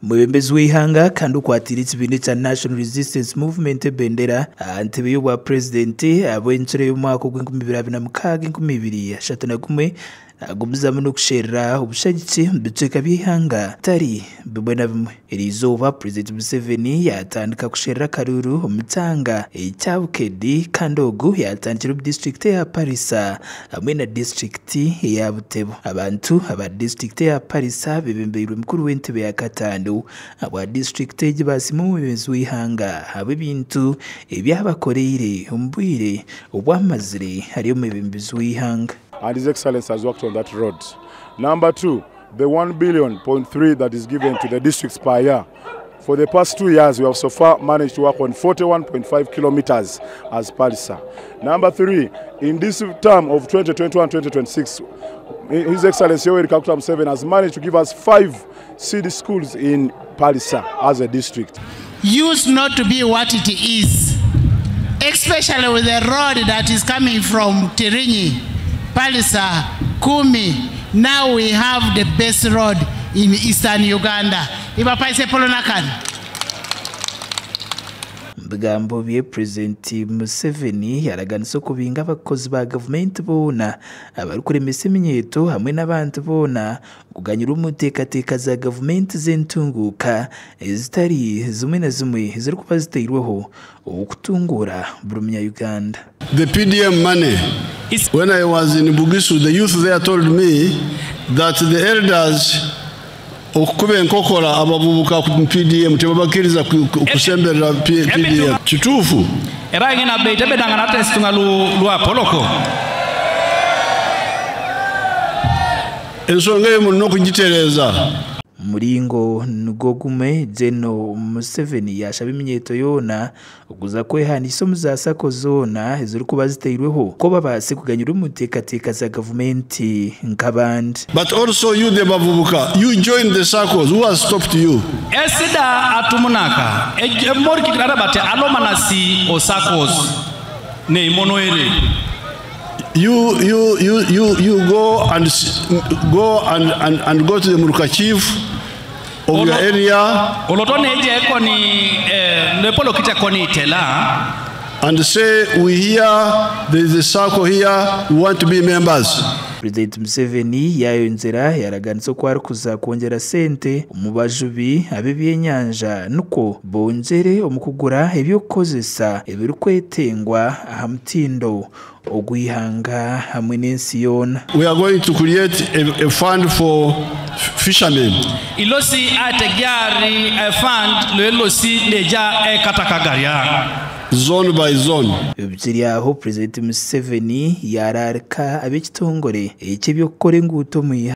Omwebembezi w'eihanga kandi okwatiire ekibiina ekya National Resistance Movement ebendera aha ntebe y'obwa Purezidenti ahabw'enkiro y'omwaka ogw'enkumi ibiri abiri na mukaaga enkumi ibiri ashatu na gumwe naagumizamu n'okusherura obushagiki omu bicweka by'eihanga bitari bimwe na bimwe. Eriizooba Purezidenti Museveni yaatandika kusherura akaruuru omu kyanga ekya Bukedi kandi ogu yaatandikira omu disiturikiti eya Pallisa hamwe na disiturikiti eya Butebo. Abantu aba disiturikiti eya Pallisa beebembeirwe mukuru w'entebe ya kataano ahabwa disiturikiti egi baasiima omwebembezi w'eihanga ahabw'ebintu ebi abakoreire omu bwire obu amazire ari omwebembezi w'eihanga. And His Excellency has worked on that road. Number two, the 1 billion point three that is given to the districts per year. For the past 2 years, we have so far managed to work on 41.5 kilometers as Pallisa. Number three, in this term of 2021-2026, His Excellency Yoweri Kaguta Museveni has managed to give us five seed schools in Pallisa as a district. Used not to be what it is, especially with the road that is coming from Tirinyi, Pallisa, Kumi. Now we have the best road in eastern Uganda. Ibapaise Polonakan. Omu bigambo bye, Purezidenti Museveni yaraganisa okubinga abakozi ba gavumenti boona abarikuremesa eminyeeto hamwe n'abantu boona kuganyirwa omu nteekateeka za gavumenti z'entunguuka ezitari zimwe na zimwe ezirikuba zitairweho okutunguura buri munya-Uganda. The PDM money. When I was in Bugisu, the youth there told me that the elders okukuba enkokora abavubuka ku PDM tebabakkiriza kusemberera PDM. Kituufu? Era ngina be tebedanga na testunga lu lwa poloko. Ensonga eyo mulina okugitereeza. Muringo nigwo gumwe, Gen. Museveni yashaba eminyeeto yoona okuza kwehandiikisa omu za SACCO zoona ezirikuba zitairweho ko babaase kuganyirwa omu nteekateeka za gavumenti nk'abandi. But also you, the bavubuka, you join the SACCOs. Who has stopped you? Esida atumunaka emoriki bate alomanasi o SACCOs ne imonoere. You go and go and go to the Muruka chief of your area Oloto neje koni ne polo kita koni tela and say, "We hear there is a SACCO here, we want to be members." Purezidenti Museveni yayongyera yaraganisa oku arikuza kwongyera sente omu bajubi ab'ebyenyanja nikwo bongyere omu kugura ebyokukozesa ebirikwetengwa aha mutindo ogw'eihanga hamwe n'ensi yoona. We are going to create a fund for fishermen. Ilosi ategiari fund lo ilosi neja katakagaria. Zone by zone. Bikiri aho, Purezidenti Museveni yararika ab'ekitongore eky'ebyokukora enguuto omu